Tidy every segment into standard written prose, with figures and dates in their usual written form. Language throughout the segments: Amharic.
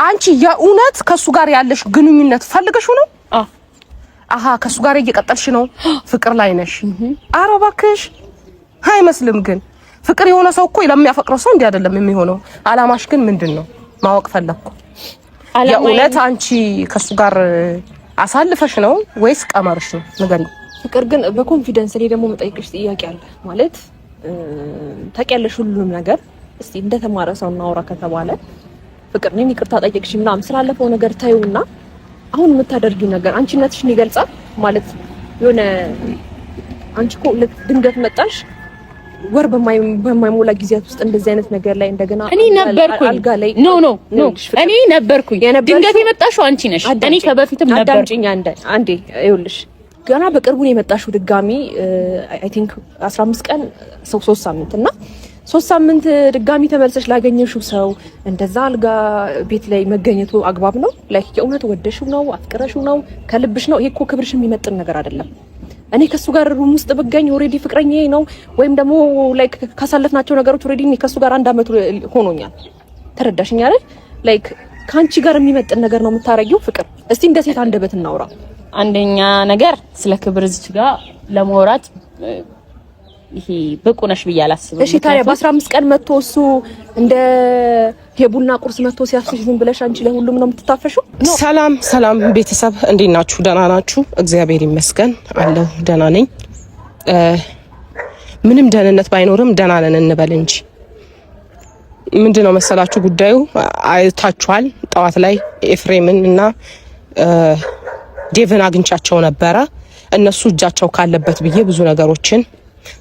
አንቺ የእውነት ከሱ ጋር ያለሽ ግንኙነት ፈልገሽው ነው? አሃ፣ ከሱ ጋር እየቀጠልሽ ነው፣ ፍቅር ላይ ነሽ። ኧረ እባክሽ አይመስልም። ግን ፍቅር የሆነ ሰው እኮ ለሚያፈቅረው ሰው እንዲህ አይደለም የሚሆነው። አላማሽ ግን ምንድን ነው ማወቅ ፈለግኩ። የእውነት አንቺ ከሱ ጋር አሳልፈሽ ነው ወይስ ቀመርሽ ነው? ንገሪኝ። ፍቅር ግን በ confidence እኔ ደግሞ መጠይቅሽ ጥያቄ አለ። ማለት ታውቂያለሽ ሁሉንም ነገር። እስቲ እንደተማረ ሰው እናውራ ከተባለ ፍቅር እኔን ይቅርታ ጠየቅሽ ምናምን ስላለፈው ነገር ታዩና አሁን የምታደርጊው ነገር አንቺነትሽን ይገልጻል። ማለት የሆነ አንቺ እኮ ድንገት መጣሽ፣ ወር በማይሞላ ጊዜያት ውስጥ እንደዚህ አይነት ነገር ላይ እንደገና እኔ ነበርኩኝ። No, no, no፣ እኔ ነበርኩኝ። ድንገት የመጣሽው አንቺ ነሽ። እኔ ከበፊትም ነበርኩኝ። አዳምጪኝ አንዴ። ይኸውልሽ ገና በቅርቡ ነው የመጣሽው ድጋሚ፣ I think 15 ቀን፣ ሰው 3 ሳምንት፣ እና 3 ሳምንት ድጋሚ ተመልሰሽ ላገኘሽው ሰው እንደዛ አልጋ ቤት ላይ መገኘቱ አግባብ ነው? Like የእውነት ወደሽው ነው? አፍቅረሽው ነው? ከልብሽ ነው? ይሄ እኮ ክብርሽ የሚመጥን ነገር አይደለም። እኔ ከሱ ጋር room ውስጥ ብገኝ already ፍቅረኛዬ ነው ወይም ደግሞ like ካሳለፍናቸው ነገሮች already እኔ ከሱ ጋር አንድ አመት ሆኖኛል። ተረዳሽኝ አይደል? Like ከአንቺ ጋር የሚመጥን ነገር ነው የምታረጊው? ፍቅር እስቲ እንደ ሴት አንደበት እናውራ። አንደኛ ነገር ስለ ክብር እዚች ጋር ለማውራት ይሄ ብቁ ነሽ ብዬ አላስብም። እሺ ታዲያ በ15 ቀን መጥቶ እሱ እንደ የቡና ቁርስ መጥቶ ሲያፍስሽ ዝም ብለሽ አንቺ ለሁሉም ነው የምትታፈሽው? ሰላም ሰላም ቤተሰብ፣ እንዴት ናችሁ? ደህና ናችሁ? እግዚአብሔር ይመስገን አለሁ፣ ደህና ነኝ። ምንም ደህንነት ባይኖርም ደህና ነን እንበል እንጂ። ምንድነው መሰላችሁ ጉዳዩ አይታችኋል። ጠዋት ላይ ኤፍሬምን እና ዴቭን አግኝቻቸው ነበረ። እነሱ እጃቸው ካለበት ብዬ ብዙ ነገሮችን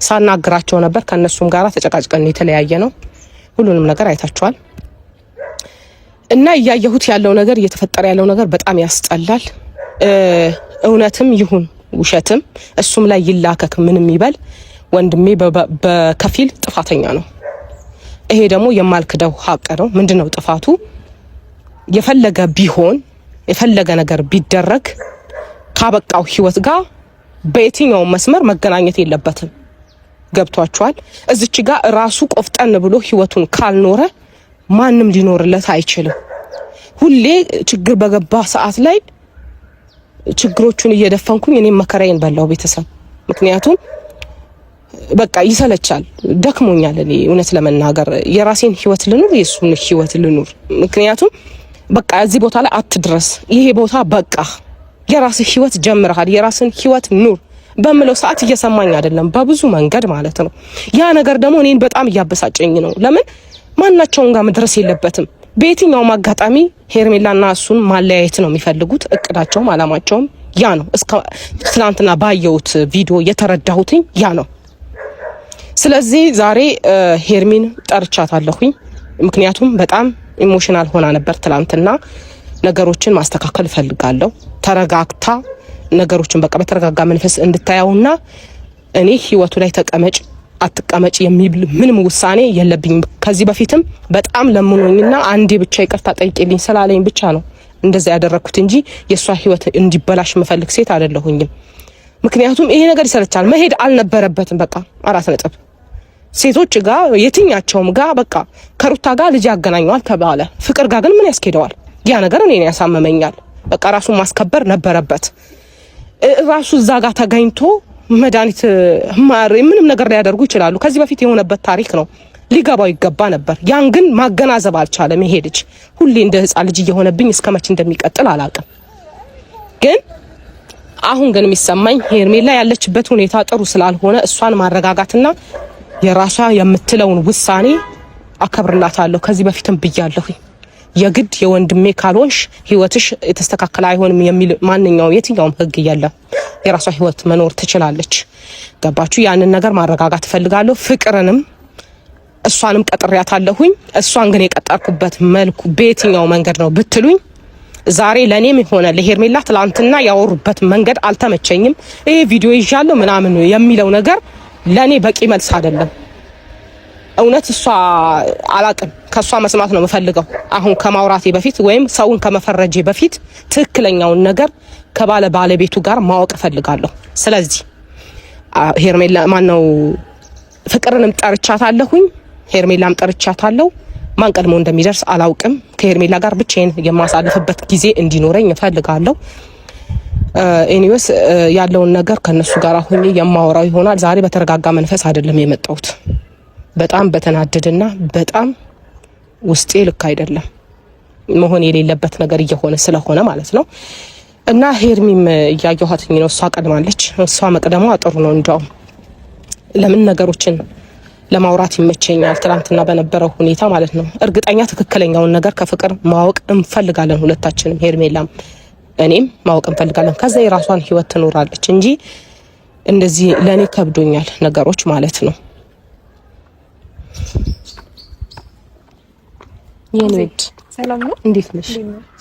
ሳናግራቸው ነበር። ከእነሱም ጋር ተጨቃጭቀን የተለያየ ነው። ሁሉንም ነገር አይታችኋል። እና እያየሁት ያለው ነገር፣ እየተፈጠረ ያለው ነገር በጣም ያስጠላል። እውነትም ይሁን ውሸትም እሱም ላይ ይላከክ ምንም ይበል ወንድሜ በከፊል ጥፋተኛ ነው። ይሄ ደግሞ የማልክደው ሀቅ ነው። ምንድነው ጥፋቱ? የፈለገ ቢሆን፣ የፈለገ ነገር ቢደረግ ካበቃው ህይወት ጋር በየትኛውም መስመር መገናኘት የለበትም። ገብቷችኋል? እዚች ጋር ራሱ ቆፍጠን ብሎ ህይወቱን ካልኖረ ማንም ሊኖርለት አይችልም። ሁሌ ችግር በገባ ሰዓት ላይ ችግሮቹን እየደፈንኩኝ እኔም መከራዬን በላው ቤተሰብ። ምክንያቱም በቃ ይሰለቻል፣ ደክሞኛል። እኔ እውነት ለመናገር የራሴን ህይወት ልኑር፣ የእሱን ህይወት ልኑር። ምክንያቱም በቃ እዚህ ቦታ ላይ አትድረስ፣ ይሄ ቦታ በቃ የራስህ ህይወት ጀምረሃል፣ የራስን ህይወት ኑር በምለው ሰዓት እየሰማኝ አይደለም፣ በብዙ መንገድ ማለት ነው። ያ ነገር ደግሞ እኔን በጣም እያበሳጨኝ ነው። ለምን ማናቸውን ጋር መድረስ የለበትም። በየትኛውም አጋጣሚ ሄርሜላና እሱን ማለያየት ነው የሚፈልጉት። እቅዳቸውም አላማቸውም ያ ነው። እስከ ትናንትና ባየሁት ቪዲዮ የተረዳሁትኝ ያ ነው። ስለዚህ ዛሬ ሄርሚን ጠርቻታለሁኝ። ምክንያቱም በጣም emotional ሆና ነበር ትላንትና። ነገሮችን ማስተካከል እፈልጋለሁ። ተረጋግታ ነገሮችን በቃ በተረጋጋ መንፈስ እንድታየውና እኔ ህይወቱ ላይ ተቀመጭ አትቀመጭ የሚል ምንም ውሳኔ የለብኝም። ከዚህ በፊትም በጣም ለምኖኝና አንዴ ብቻ ይቅርታ ጠይቄልኝ ስላለኝ ብቻ ነው እንደዛ ያደረግኩት እንጂ የእሷ ህይወት እንዲበላሽ የምፈልግ ሴት አይደለሁኝም። ምክንያቱም ይሄ ነገር ይሰለቻል። መሄድ አልነበረበትም። በቃ አራት ነጥብ። ሴቶች ጋር የትኛቸውም ጋር በቃ ከሩታ ጋር ልጅ ያገናኘዋል ተባለ። ፍቅር ጋር ግን ምን ያስኬደዋል? ያ ነገር እኔን ያሳመመኛል። በቃ ራሱን ማስከበር ነበረበት። ራሱ እዛ ጋር ተገኝቶ መድኃኒት ምንም ነገር ሊያደርጉ ይችላሉ። ከዚህ በፊት የሆነበት ታሪክ ነው። ሊገባው ይገባ ነበር። ያን ግን ማገናዘብ አልቻለም። ይሄ ልጅ ሁሌ እንደ ሕፃን ልጅ እየሆነብኝ እስከ መቼ እንደሚቀጥል አላውቅም። ግን አሁን ግን የሚሰማኝ ሄርሜላ ያለችበት ሁኔታ ጥሩ ስላልሆነ እሷን ማረጋጋትና የራሷ የምትለውን ውሳኔ አከብርላታለሁ። ከዚህ በፊትም ብያለሁኝ። የግድ የወንድሜ ካልሆንሽ ህይወትሽ የተስተካከለ አይሆንም የሚል ማንኛውም የትኛውም ህግ የለም። የራሷ ህይወት መኖር ትችላለች። ገባችሁ? ያንን ነገር ማረጋጋት እፈልጋለሁ። ፍቅርንም እሷንም ቀጥሬያታለሁኝ። እሷን ግን የቀጠርኩበት መልኩ በየትኛው መንገድ ነው ብትሉኝ ዛሬ ለእኔም ሆነ ለሄርሜላ ትላንትና ያወሩበት መንገድ አልተመቸኝም። ይሄ ቪዲዮ ይዣለሁ ምናምን የሚለው ነገር ለእኔ በቂ መልስ አይደለም። እውነት እሷ አላቅም፣ ከእሷ መስማት ነው የምፈልገው። አሁን ከማውራቴ በፊት ወይም ሰውን ከመፈረጄ በፊት ትክክለኛውን ነገር ከባለ ባለቤቱ ጋር ማወቅ እፈልጋለሁ። ስለዚህ ሄርሜላ ማነው ፍቅርንም ጠርቻታለሁኝ፣ ሄርሜላም ጠርቻታለሁ። ማን ቀድሞ እንደሚደርስ አላውቅም። ከሄርሜላ ጋር ብቻዬን የማሳልፍበት ጊዜ እንዲኖረኝ እፈልጋለሁ። Anyways ያለውን ነገር ከነሱ ጋር ሆኜ የማወራው ይሆናል። ዛሬ በተረጋጋ መንፈስ አይደለም የመጣሁት። በጣም በተናደደና በጣም ውስጤ ልክ አይደለም መሆን የሌለበት ነገር እየሆነ ስለሆነ ማለት ነው። እና ሄርሚም እያየኋትኝ ነው። እሷ ቀድማለች። እሷ መቅደሟ ጥሩ ነው። እንዲያውም ለምን ነገሮችን ለማውራት ይመቸኛል። ትናንትና በነበረው ሁኔታ ማለት ነው። እርግጠኛ ትክክለኛውን ነገር ከፍቅር ማወቅ እንፈልጋለን ሁለታችንም፣ ሄርሜላም እኔም ማወቅ እንፈልጋለን። ከዛ የራሷን ህይወት ትኖራለች እንጂ እንደዚህ ለእኔ ከብዶኛል ነገሮች ማለት ነው። የኔ ውድ ሰላም ነው? እንዴት ነሽ?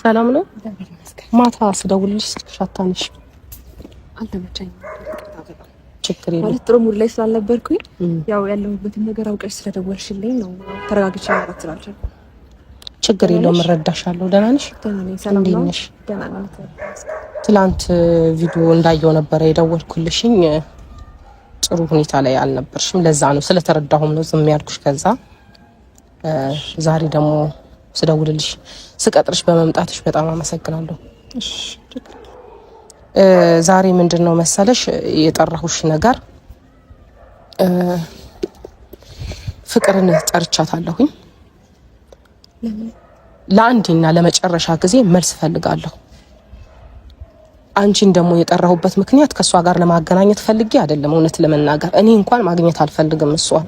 ሰላም ነው። ማታ ስደውልልሽ ስልክሽ አታነሺም። አልተመቸኝም። ችግር የለም ማለት ጥሩ mood ላይ ስላልነበርኩኝ ያው ያለሁበትን ነገር አውቀሽ ስለደወልሽልኝ ነው ተረጋግቼ ማውራት ስላልቻልኩ። ችግር የለውም፣ እረዳሻለሁ። ደህና ነሽ? ደህና ነኝ። ሰላም እንዴት ነው? ነሽ? ደህና ነኝ። ትላንት ቪዲዮ እንዳየው ነበረ የደወልኩልሽኝ። ጥሩ ሁኔታ ላይ አልነበርሽም። ለዛ ነው ስለተረዳሁም ነው ዝም ያልኩሽ። ከዛ ዛሬ ደግሞ ስደውልልሽ ስቀጥርሽ በመምጣትሽ በጣም አመሰግናለሁ። እሺ ዛሬ ምንድን ነው መሰለሽ የጠራሁሽ ነገር ፍቅርን ጠርቻታለሁኝ። ለአንዴና ለመጨረሻ ጊዜ መልስ እፈልጋለሁ። አንቺን ደግሞ የጠራሁበት ምክንያት ከእሷ ጋር ለማገናኘት ፈልጌ አይደለም። እውነት ለመናገር እኔ እንኳን ማግኘት አልፈልግም እሷን።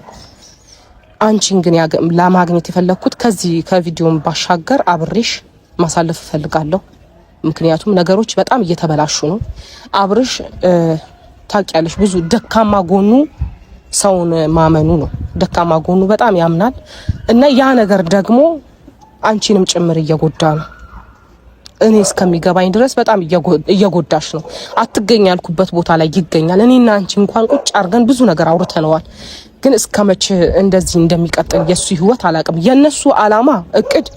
አንቺን ግን ለማግኘት የፈለግኩት ከዚህ ከቪዲዮም ባሻገር አብሬሽ ማሳለፍ እፈልጋለሁ። ምክንያቱም ነገሮች በጣም እየተበላሹ ነው። አብርሽ ታውቂያለሽ፣ ብዙ ደካማ ጎኑ ሰውን ማመኑ ነው። ደካማ ጎኑ በጣም ያምናል እና ያ ነገር ደግሞ አንቺንም ጭምር እየጎዳ ነው። እኔ እስከሚገባኝ ድረስ በጣም እየጎዳሽ ነው። አትገኝ ያልኩበት ቦታ ላይ ይገኛል። እኔና አንቺ እንኳን ቁጭ አድርገን ብዙ ነገር አውርተነዋል። ግን እስከ መቼ እንደዚህ እንደሚቀጥል የእሱ ህይወት አላውቅም። የእነሱ አላማ እቅድ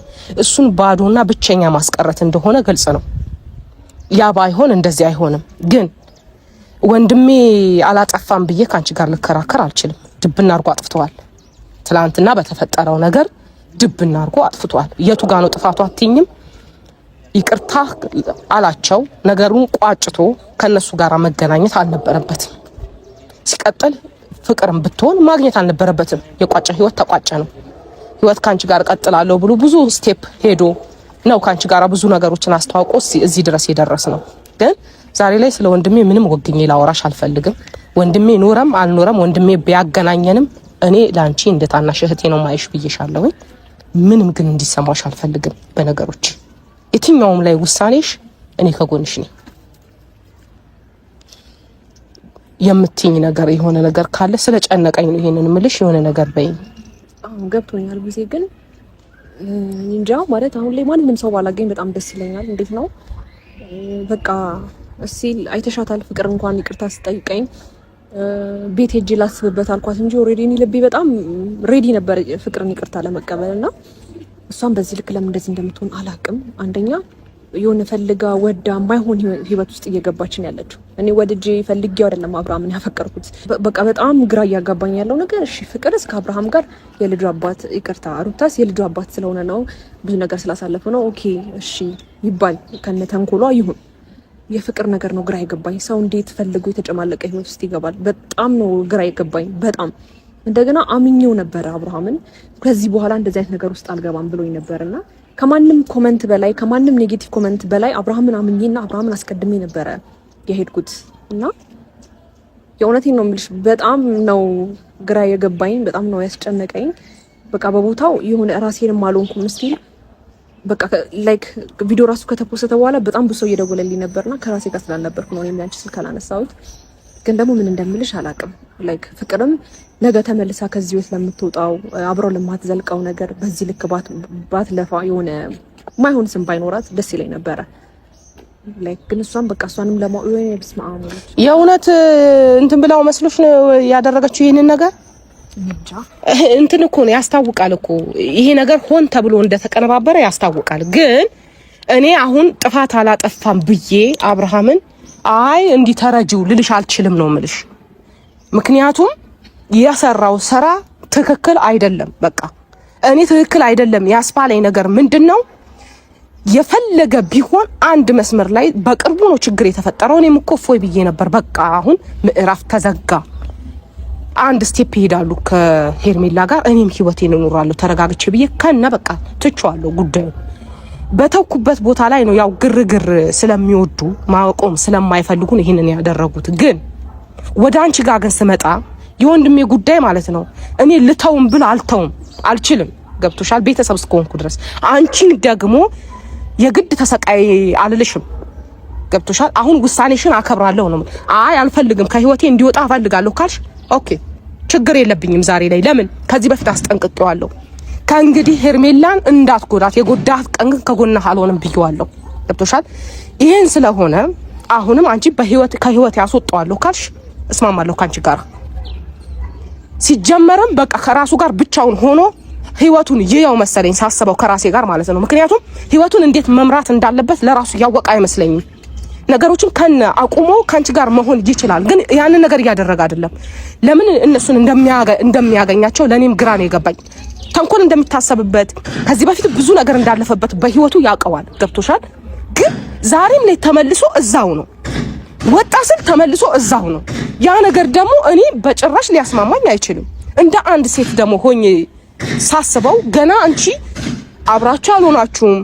እሱን ባዶና ብቸኛ ማስቀረት እንደሆነ ግልጽ ነው። ያ ባይሆን እንደዚህ አይሆንም። ግን ወንድሜ አላጠፋም ብዬ ከአንቺ ጋር ልከራከር አልችልም። ድብና አድርጎ አጥፍተዋል። ትላንትና በተፈጠረው ነገር ድብና አድርጎ አጥፍቷል። የቱ ጋ ነው ጥፋቱ አትይኝም? ይቅርታ አላቸው። ነገሩን ቋጭቶ ከነሱ ጋር መገናኘት አልነበረበትም። ሲቀጥል ፍቅርም ብትሆን ማግኘት አልነበረበትም። የቋጨ ህይወት ተቋጨ ነው። ህይወት ከአንቺ ጋር እቀጥላለሁ ብሎ ብዙ step ሄዶ ነው ከአንቺ ጋር ብዙ ነገሮችን አስተዋውቆ እዚህ ድረስ የደረስ ነው። ግን ዛሬ ላይ ስለ ወንድሜ ምንም ወግኜ ላወራሽ አልፈልግም። ወንድሜ ኖረም አልኖረም ወንድሜ ቢያገናኘንም እኔ ለአንቺ እንደ ታናሽ እህቴ ነው ማይሽ ብዬሻለሁኝ። ምንም ግን እንዲሰማሽ አልፈልግም። በነገሮች የትኛውም ላይ ውሳኔሽ እኔ ከጎንሽ ነኝ። የምትይኝ ነገር የሆነ ነገር ካለ ስለጨነቀኝ ነው ይሄንን ምልሽ፣ የሆነ ነገር በይኝ። አሁን ገብቶኛል። ጊዜ ግን እንጃ ማለት አሁን ላይ ማንንም ሰው ባላገኝ በጣም ደስ ይለኛል። እንዴት ነው በቃ እስኪ አይተሻታል። ፍቅር እንኳን ይቅርታ ስጠይቀኝ ቤት ሄጄ ላስብበት አልኳት እንጂ already እኔ ልቤ በጣም ready ነበር ፍቅርን ይቅርታ ለመቀበል እና እሷም በዚህ ልክ ለምን እንደዚህ እንደምትሆን አላቅም። አንደኛ የሆነ ፈልጋ ወዳ ማይሆን ህይወት ውስጥ እየገባችን ያለችው። እኔ ወድጄ ፈልጌው አይደለም አብርሃምን ያፈቀርኩት። በቃ በጣም ግራ እያጋባኝ ያለው ነገር እሺ፣ ፍቅርስ ከአብርሃም ጋር የልጁ አባት ይቅርታ፣ ሩታስ የልጁ አባት ስለሆነ ነው ብዙ ነገር ስላሳለፉ ነው። Okay እሺ ይባል ከነ ተንኮሏ ይሁን። የፍቅር ነገር ነው ግራ የገባኝ። ሰው እንዴት ፈልጎ የተጨማለቀ ህይወት ውስጥ ይገባል? በጣም ነው ግራ የገባኝ። በጣም እንደገና አምኜው ነበረ አብርሃምን። ከዚህ በኋላ እንደዚህ አይነት ነገር ውስጥ አልገባም ብሎኝ ነበርና ከማንም comment በላይ ከማንም negative comment በላይ አብርሃምን አምኜና አብርሃምን አስቀድሜ ነበረ የሄድኩት እና የእውነቴን ነው የምልሽ፣ በጣም ነው ግራ የገባኝ፣ በጣም ነው ያስጨነቀኝ። በቃ በቦታው የሆነ ራሴንም አልሆንኩም still በቃ like ቪዲዮ ራሱ ከተፖሰተ በኋላ በጣም ብዙ ሰው እየደወለልኝ ነበርና ከራሴ ጋር ስላልነበርኩ ነው እኔም ያንቺ ስልክ አላነሳሁት። ግን ደግሞ ምን እንደምልሽ አላቅም። Like ፍቅርም ነገ ተመልሳ ከዚህ ቤት ለምትወጣው አብረው ለማትዘልቀው ነገር በዚህ ልክ ባትለፋ የሆነ ማይሆን ስም ባይኖራት ደስ ይለኝ ነበረ። Like ግን እሷም በቃ እሷንም የእውነት እንትን ብላው መስሎሽ ነው ያደረገችው ይህንን ነገር? እንትን እኮ ነው ያስታውቃል እኮ ይሄ ነገር ሆን ተብሎ እንደተቀነባበረ ያስታውቃል። ግን እኔ አሁን ጥፋት አላጠፋም ብዬ አብርሃምን አይ እንዲህ ተረጂው ልልሽ አልችልም ነው ምልሽ። ምክንያቱም የሰራው ስራ ትክክል አይደለም። በቃ እኔ ትክክል አይደለም ያስባለኝ ነገር ምንድን ነው? የፈለገ ቢሆን አንድ መስመር ላይ በቅርቡ ነው ችግር የተፈጠረው። እኔም እኮ እፎይ ብዬ ነበር። በቃ አሁን ምዕራፍ ተዘጋ፣ አንድ step ይሄዳሉ ከሄርሜላ ጋር፣ እኔም ህይወቴን እኖራለሁ ተረጋግቼ ብዬ ከነ በቃ ትቼዋለሁ ጉዳዩ። በተውኩበት ቦታ ላይ ነው ያው ግርግር ስለሚወዱ ማቆም ስለማይፈልጉ ነው ይህንን ያደረጉት። ግን ወደ አንቺ ጋር ግን ስመጣ የወንድሜ ጉዳይ ማለት ነው እኔ ልተውም ብል አልተውም አልችልም። ገብቶሻል? ቤተሰብ እስከሆንኩ ድረስ አንቺን ደግሞ የግድ ተሰቃይ አልልሽም። ገብቶሻል? አሁን ውሳኔሽን አከብራለሁ ነው። አይ አልፈልግም፣ ከህይወቴ እንዲወጣ እፈልጋለሁ ካልሽ okay፣ ችግር የለብኝም ዛሬ ላይ። ለምን ከዚህ በፊት አስጠንቅቄዋለሁ። ከእንግዲህ ሄርሜላን እንዳትጎዳት፣ የጎዳት ቀን ግን ከጎንህ አልሆንም ብዬዋለሁ። ገብቶሻል? ይሄን ስለሆነ አሁንም አንቺ በህይወት ከህይወት ያስወጣዋለሁ ካልሽ እስማማለሁ ከአንቺ ጋር። ሲጀመርም በቃ ከራሱ ጋር ብቻውን ሆኖ ህይወቱን ይያው መሰለኝ ሳስበው ከራሴ ጋር ማለት ነው። ምክንያቱም ህይወቱን እንዴት መምራት እንዳለበት ለራሱ ያወቀ አይመስለኝም። ነገሮችን ከነ አቁሞ ከአንቺ ጋር መሆን ይችላል፣ ግን ያንን ነገር እያደረገ አይደለም። ለምን እነሱን እንደሚያገኛቸው ለእኔም ግራ ነው የገባኝ። ተንኮል እንደሚታሰብበት ከዚህ በፊት ብዙ ነገር እንዳለፈበት በህይወቱ ያውቀዋል። ገብቶሻል? ግን ዛሬም ላይ ተመልሶ እዛው ነው ወጣ ስል ተመልሶ እዛው ነው። ያ ነገር ደግሞ እኔ በጭራሽ ሊያስማማኝ አይችልም። እንደ አንድ ሴት ደግሞ ሆኜ ሳስበው ገና አንቺ አብራችሁ አልሆናችሁም።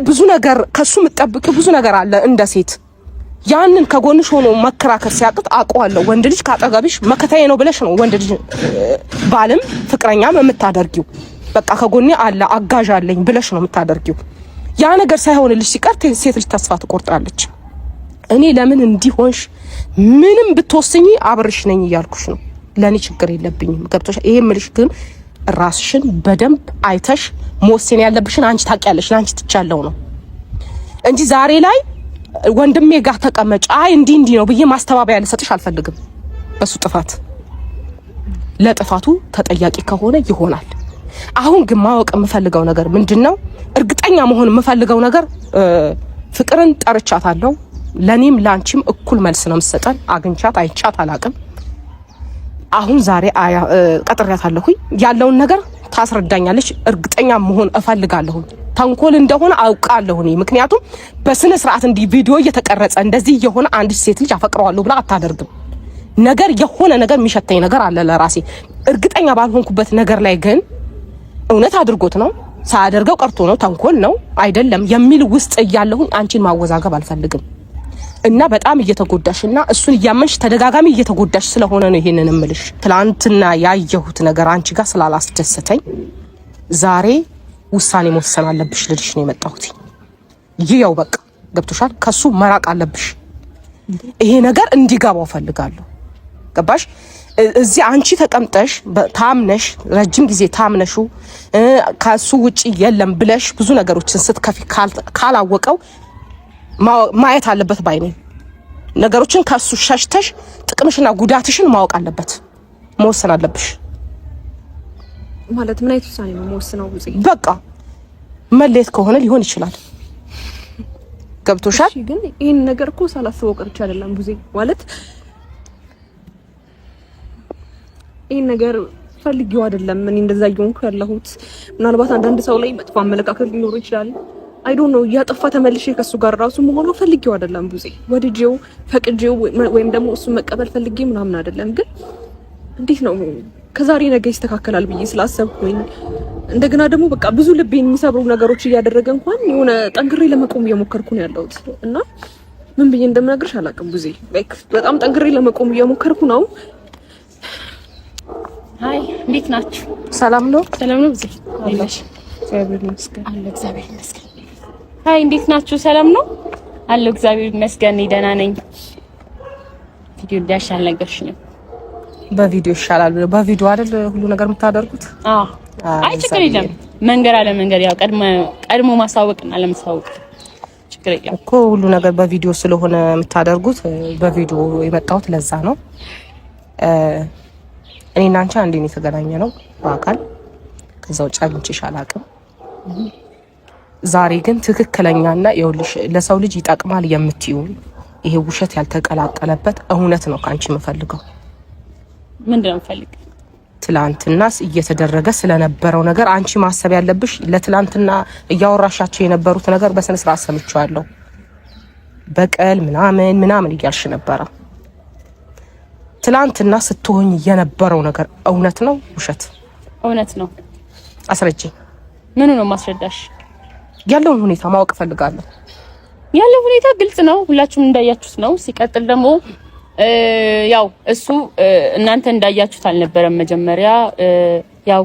ብዙ ነገር ከሱ የምትጠብቂው ብዙ ነገር አለ እንደ ሴት። ያንን ከጎንሽ ሆኖ መከራከር ሲያቅት አውቀዋለሁ። ወንድ ልጅ ካጠገብሽ መከታዬ ነው ብለሽ ነው ወንድ ልጅ ባልም ፍቅረኛም የምታደርጊው። በቃ ከጎኔ አለ አጋዥ አለኝ ብለሽ ነው የምታደርጊው። ያ ነገር ሳይሆንልሽ ሲቀር ሴት ልጅ ተስፋ ትቆርጣለች። እኔ ለምን እንዲሆንሽ ምንም ብትወስኚ አብርሽ ነኝ እያልኩሽ ነው። ለእኔ ችግር የለብኝም። ገብቶሻል? ይሄ ምልሽ ግን ራስሽን በደንብ አይተሽ መወሰን ያለብሽን አንቺ ታውቂያለሽ። ለአንቺ ትቻለው ነው እንጂ ዛሬ ላይ ወንድሜ ጋር ተቀመጭ፣ አይ እንዲህ እንዲህ ነው ብዬ ማስተባበያ ልሰጥሽ አልፈልግም። በሱ ጥፋት ለጥፋቱ ተጠያቂ ከሆነ ይሆናል። አሁን ግን ማወቅ የምፈልገው ነገር ምንድን ነው? እርግጠኛ መሆን የምፈልገው ነገር ፍቅርን ጠርቻታለሁ። ለኔም ላንቺም እኩል መልስ ነው የምትሰጠን። አግኝቻት አይቻት አላቅም። አሁን ዛሬ ቀጥሬያታለሁኝ። ያለውን ነገር ታስረዳኛለች። እርግጠኛ መሆን እፈልጋለሁ። ተንኮል እንደሆነ አውቃለሁ እኔ። ምክንያቱም በስነ ስርዓት እንዲህ ቪዲዮ እየተቀረጸ እንደዚህ የሆነ አንድ ሴት ልጅ አፈቅረዋለሁ ብላ አታደርግም። ነገር የሆነ ነገር የሚሸተኝ ነገር አለ ለራሴ እርግጠኛ ባልሆንኩበት ነገር ላይ ግን እውነት አድርጎት ነው ሳያደርገው ቀርቶ ነው ተንኮል ነው አይደለም የሚል ውስጥ እያለሁኝ አንቺን ማወዛገብ አልፈልግም። እና በጣም እየተጎዳሽ እና እሱን እያመንሽ ተደጋጋሚ እየተጎዳሽ ስለሆነ ነው ይሄንን እምልሽ። ትላንትና ያየሁት ነገር አንቺ ጋር ስላላስደሰተኝ ዛሬ ውሳኔ መወሰን አለብሽ ልልሽ ነው የመጣሁት። ይኸው በቃ ገብቶሻል። ከሱ መራቅ አለብሽ። ይሄ ነገር እንዲገባው ፈልጋለሁ። ገባሽ? እዚህ አንቺ ተቀምጠሽ ታምነሽ ረጅም ጊዜ ታምነሹ ከሱ ውጪ የለም ብለሽ ብዙ ነገሮችን ስትከፊ ካላወቀው ማየት አለበት ባይ ነኝ። ነገሮችን ከሱ ሸሽተሽ ጥቅምሽና ጉዳትሽን ማወቅ አለበት፣ መወሰን አለብሽ። ማለት ምን አይነት ውሳኔ ነው የምወስነው? በቃ መለየት ከሆነ ሊሆን ይችላል። ገብቶሻል? ግን ይሄን ነገር እኮ ሳላስበው ቀርቼ አይደለም ቡዜ። ማለት ይሄን ነገር ፈልጌው አይደለም እኔ እንደዛ እየሆንኩ ያለሁት። ምናልባት አንዳንድ ሰው ላይ መጥፎ አመለካከት ሊኖር ይችላል። I don't know እያጠፋ ተመልሼ ከሱ ጋር ራሱ መሆኑ ፈልጌው አይደለም ቡዜ። ወድጄው ፈቅጄው ወይም ደግሞ እሱን መቀበል ፈልጌ ምናምን አይደለም። ግን እንዴት ነው ከዛሬ ነገ ይስተካከላል ብዬ ስላሰብኩኝ እንደገና ደግሞ በቃ ብዙ ልቤን የሚሰብሩ ነገሮች እያደረገ እንኳን የሆነ ጠንክሬ ለመቆም እየሞከርኩ ነው ያለሁት እና ምን ብዬ እንደምነግርሽ አላውቅም ቡዜ። like በጣም ጠንክሬ ለመቆም እየሞከርኩ ነው። Hi፣ እንዴት ናችሁ? ሰላም ነው? ሰላም ነው ቡዜ። እግዚአብሔር ይመስገን። አለ እግዚአብሔር ይመስገን። Hi፣ እንዴት ናችሁ? ሰላም ነው አለ እግዚአብሔር ይመስገን። እኔ ደህና ነኝ። ቪዲዮ እንዳያሽ አልነገርሽኝም። በቪዲዮ ይሻላል። በቪዲዮ አይደል ሁሉ ነገር የምታደርጉት? አዎ። አይ ችግር የለም። መንገር አለ መንገር ያው ቀድሞ ማሳወቅና አለማሳወቅ ችግር የለም እኮ ሁሉ ነገር በቪዲዮ ስለሆነ የምታደርጉት በቪዲዮ የመጣሁት ለዛ ነው። እኔና አንቺ አንዴ ነው የተገናኘ ነው በአካል። ከዛ ውጭ አግኝቼሽ አላውቅም። ዛሬ ግን ትክክለኛና ይኸውልሽ ለሰው ልጅ ይጠቅማል የምትይውን ይሄ ውሸት ያልተቀላቀለበት እውነት ነው ከአንቺ የምፈልገው። ምንድን ነው የምፈልገው? ትላንትናስ እየተደረገ ስለነበረው ነገር አንቺ ማሰብ ያለብሽ ለትላንትና እያወራሻቸው የነበሩት ነገር በስነ ስርዓት ሰምቼዋለሁ። በቀል ምናምን ምናምን እያልሽ ነበረ። ትላንትና ስትሆኝ የነበረው ነገር እውነት ነው ውሸት? እውነት ነው። አስረጂ። ምኑ ነው ማስረዳሽ? ያለውን ሁኔታ ማወቅ እፈልጋለሁ። ያለው ሁኔታ ግልጽ ነው፣ ሁላችሁም እንዳያችሁት ነው። ሲቀጥል ደግሞ ያው እሱ እናንተ እንዳያችሁት አልነበረም። መጀመሪያ ያው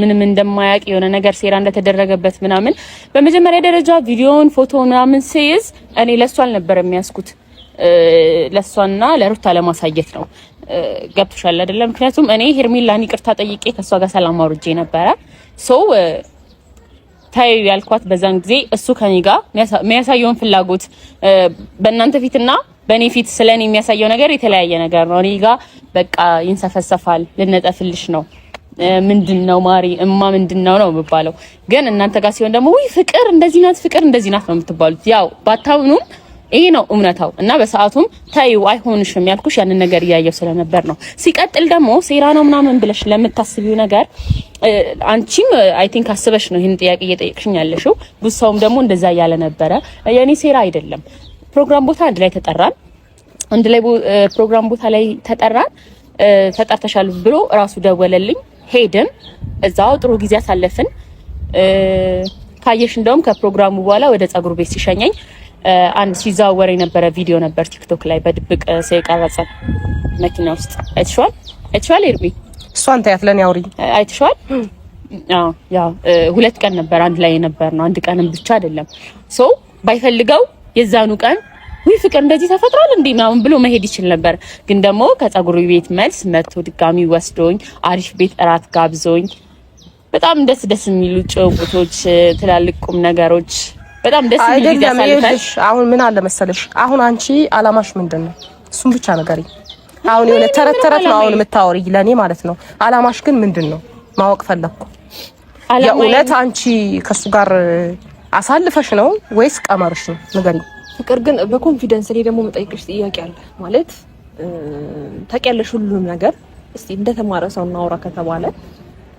ምንም እንደማያውቅ የሆነ ነገር ሴራ እንደተደረገበት ምናምን በመጀመሪያ ደረጃ ቪዲዮውን ፎቶ ምናምን ሲይዝ እኔ ለእሱ አልነበረም የሚያስኩት ለእሷና ለሩታ ለማሳየት ነው። ገብቶሻል አይደለም? ምክንያቱም እኔ ሄርሜላን ይቅርታ ጠይቄ ከእሷ ጋር ሰላም አውርጄ ነበረ። So ታዩ ያልኳት በዛን ጊዜ እሱ ከኔ ጋር የሚያሳየውን ፍላጎት በእናንተ ፊትና በእኔ ፊት ስለኔ የሚያሳየው ነገር የተለያየ ነገር ነው። እኔ ጋር በቃ ይንሰፈሰፋል፣ ልነጠፍልሽ ነው ምንድን ነው ማሪ እማ ምንድን ነው ነው የሚባለው። ግን እናንተ ጋር ሲሆን ደግሞ ውይ ፍቅር እንደዚህ ናት፣ ፍቅር እንደዚህ ናት ነው የምትባሉት። ያው ባታምኑም ይሄ ነው እውነታው። እና በሰዓቱም ታዩ አይሆንሽም ያልኩሽ ያንን ነገር እያየው ስለነበር ነው። ሲቀጥል ደግሞ ሴራ ነው ምናምን ብለሽ ለምታስቢው ነገር አንቺም I think አስበሽ ነው ይህን ጥያቄ እየጠየቅሽኝ ያለሽው። ብዙ ሰውም ደግሞ እንደዛ እያለ ነበረ። የኔ ሴራ አይደለም። ፕሮግራም ቦታ አንድ ላይ ተጠራን። አንድ ላይ ፕሮግራም ቦታ ላይ ተጠራን። ተጠርተሻል ብሎ እራሱ ደወለልኝ። ሄድን። እዛው ጥሩ ጊዜ አሳለፍን። ካየሽ እንደውም ከፕሮግራሙ በኋላ ወደ ጸጉር ቤት ሲሸኘኝ አንድ ሲዘዋወር የነበረ ቪዲዮ ነበር ቲክቶክ ላይ በድብቅ ሰው የቀረጸ መኪና ውስጥ አይተሽዋል? አይተሽዋል? ኤርሚ እሷን ታያት ለኔ አውሪ። አይተሽዋል? አዎ፣ ያው ሁለት ቀን ነበር አንድ ላይ የነበር ነው። አንድ ቀንም ብቻ አይደለም። So ባይፈልገው የዛኑ ቀን ውይ ፍቅር እንደዚህ ተፈጥሯል እንዴ ምናምን ብሎ መሄድ ይችል ነበር። ግን ደግሞ ከጸጉር ቤት መልስ መጥቶ ድጋሚ ወስዶኝ አሪፍ ቤት እራት ጋብዞኝ በጣም ደስ ደስ የሚሉ ጭውውቶች፣ ትላልቅ ቁም ነገሮች በጣም ደስ የሚል ጊዜ አይደለም። አሳልፈን ይኸውልሽ አሁን ምን አለ መሰለሽ፣ አሁን አንቺ አላማሽ ምንድን ነው? እሱን ብቻ ንገሪኝ። አሁን የሆነ ተረት ተረት ነው አሁን የምታወሪ ለኔ ማለት ነው። አላማሽ ግን ምንድን ነው ማወቅ ፈለግኩ። አላማዬ የእውነት አንቺ ከሱ ጋር አሳልፈሽ ነው ወይስ ቀመርሽ ነው? ንገሪኝ። ፍቅር ግን በ confidence እኔ ደግሞ መጠይቅሽ ጥያቄ አለ ማለት ታውቂያለሽ ሁሉንም ነገር። እስቲ እንደተማረ ሰው እናውራ ከተባለ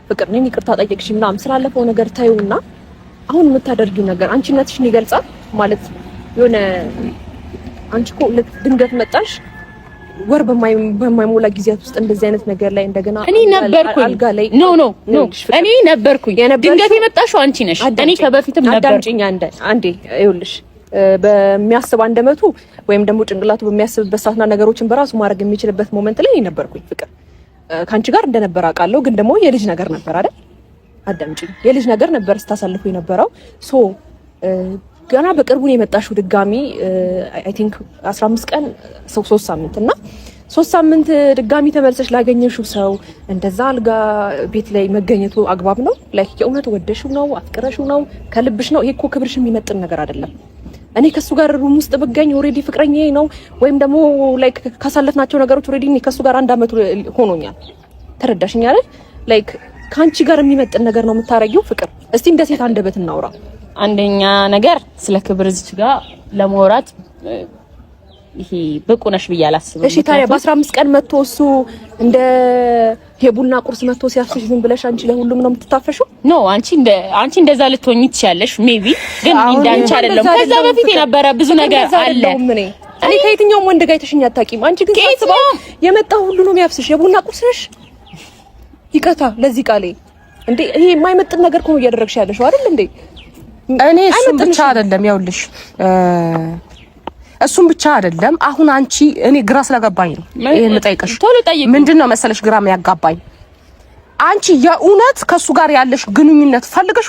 ፍቅር እኔን ይቅርታ ጠየቅሽ ምናምን ስላለፈው ነገር ታዩና አሁን የምታደርጊው ነገር አንቺነትሽን ይገልጻል ማለት የሆነ አንቺ እኮ ድንገት መጣሽ ወር በማይሞላ ጊዜያት ውስጥ እንደዚህ አይነት ነገር ላይ እንደገና እኔ ነበርኩኝ። አልጋ ላይ No, no, no፣ እኔ ነበርኩኝ። ድንገት የመጣሽው አንቺ ነሽ። እኔ ከበፊትም ነበርኩኝ። አዳምጪኝ አንዴ ይኸውልሽ በሚያስብ አንደበቱ ወይም ደግሞ ጭንቅላቱ በሚያስብበት ሰዓትና ነገሮችን በራሱ ማድረግ የሚችልበት moment ላይ እኔ ነበርኩኝ። ፍቅር ከአንቺ ጋር እንደነበረ አውቃለሁ፣ ግን ደግሞ የልጅ ነገር ነበር አይደል? አዳምጪኝ፣ የልጅ ነገር ነበር ስታሳልፉ የነበረው። So ገና በቅርቡ ነው የመጣሽው ድጋሚ I think 15 ቀን ሰው 3 ሳምንት እና 3 ሳምንት ድጋሚ ተመልሰሽ ላገኘሽው ሰው እንደዛ አልጋ ቤት ላይ መገኘቱ አግባብ ነው? Like የእውነት ወደሽው ነው? አፍቅረሽው ነው? ከልብሽ ነው? ይሄ እኮ ክብርሽ የሚመጥን ነገር አይደለም። እኔ ከሱ ጋር room ውስጥ ብገኝ already ፍቅረኛዬ ነው ወይም ደግሞ like ካሳለፍናቸው ነገሮች already እኔ ከሱ ጋር አንድ አመት ሆኖኛል። ተረዳሽኝ አይደል? Like ከአንቺ ጋር የሚመጥን ነገር ነው የምታረጊው። ፍቅር እስቲ እንደ ሴት አንደበት እናውራ። አንደኛ ነገር ስለ ክብር እዚች ጋር ለማውራት ይሄ ብቁ ነሽ ብዬ አላስብም። እሺ ታዲያ በ15 ቀን መጥቶ እሱ እንደ የቡና ቁርስ መጥቶ ሲያፍስሽ ዝም ብለሽ አንቺ ለሁሉም ነው የምትታፈሽው? No፣ አንቺ እንደዛ ልትሆኚ ትችያለሽ maybe፣ ግን እንዳንቺ አይደለም። ከዛ በፊት የነበረ ብዙ ነገር አለ። እኔ ከየትኛውም ወንድ ጋር የተሸኝ አታውቂም። አንቺ ግን ሳስበው የመጣው ሁሉ ነው የሚያፍስሽ። የቡና ቁርስ ነሽ። ይቅርታ ለዚህ ቃሌ። እንዴ ይሄ የማይመጥን ነገር እኮ ነው እያደረግሽ ያለሽው አይደል እንዴ? እኔ እሱም ብቻ አይደለም ያውልሽ፣ እሱም ብቻ አይደለም። አሁን አንቺ እኔ ግራ ስለገባኝ ነው ይሄን የምጠይቅሽ። ቶሎ ጠይቂ። ምንድን ነው መሰለሽ ግራ የሚያጋባኝ አንቺ የእውነት ከእሱ ጋር ያለሽ ግንኙነት ፈልገሽ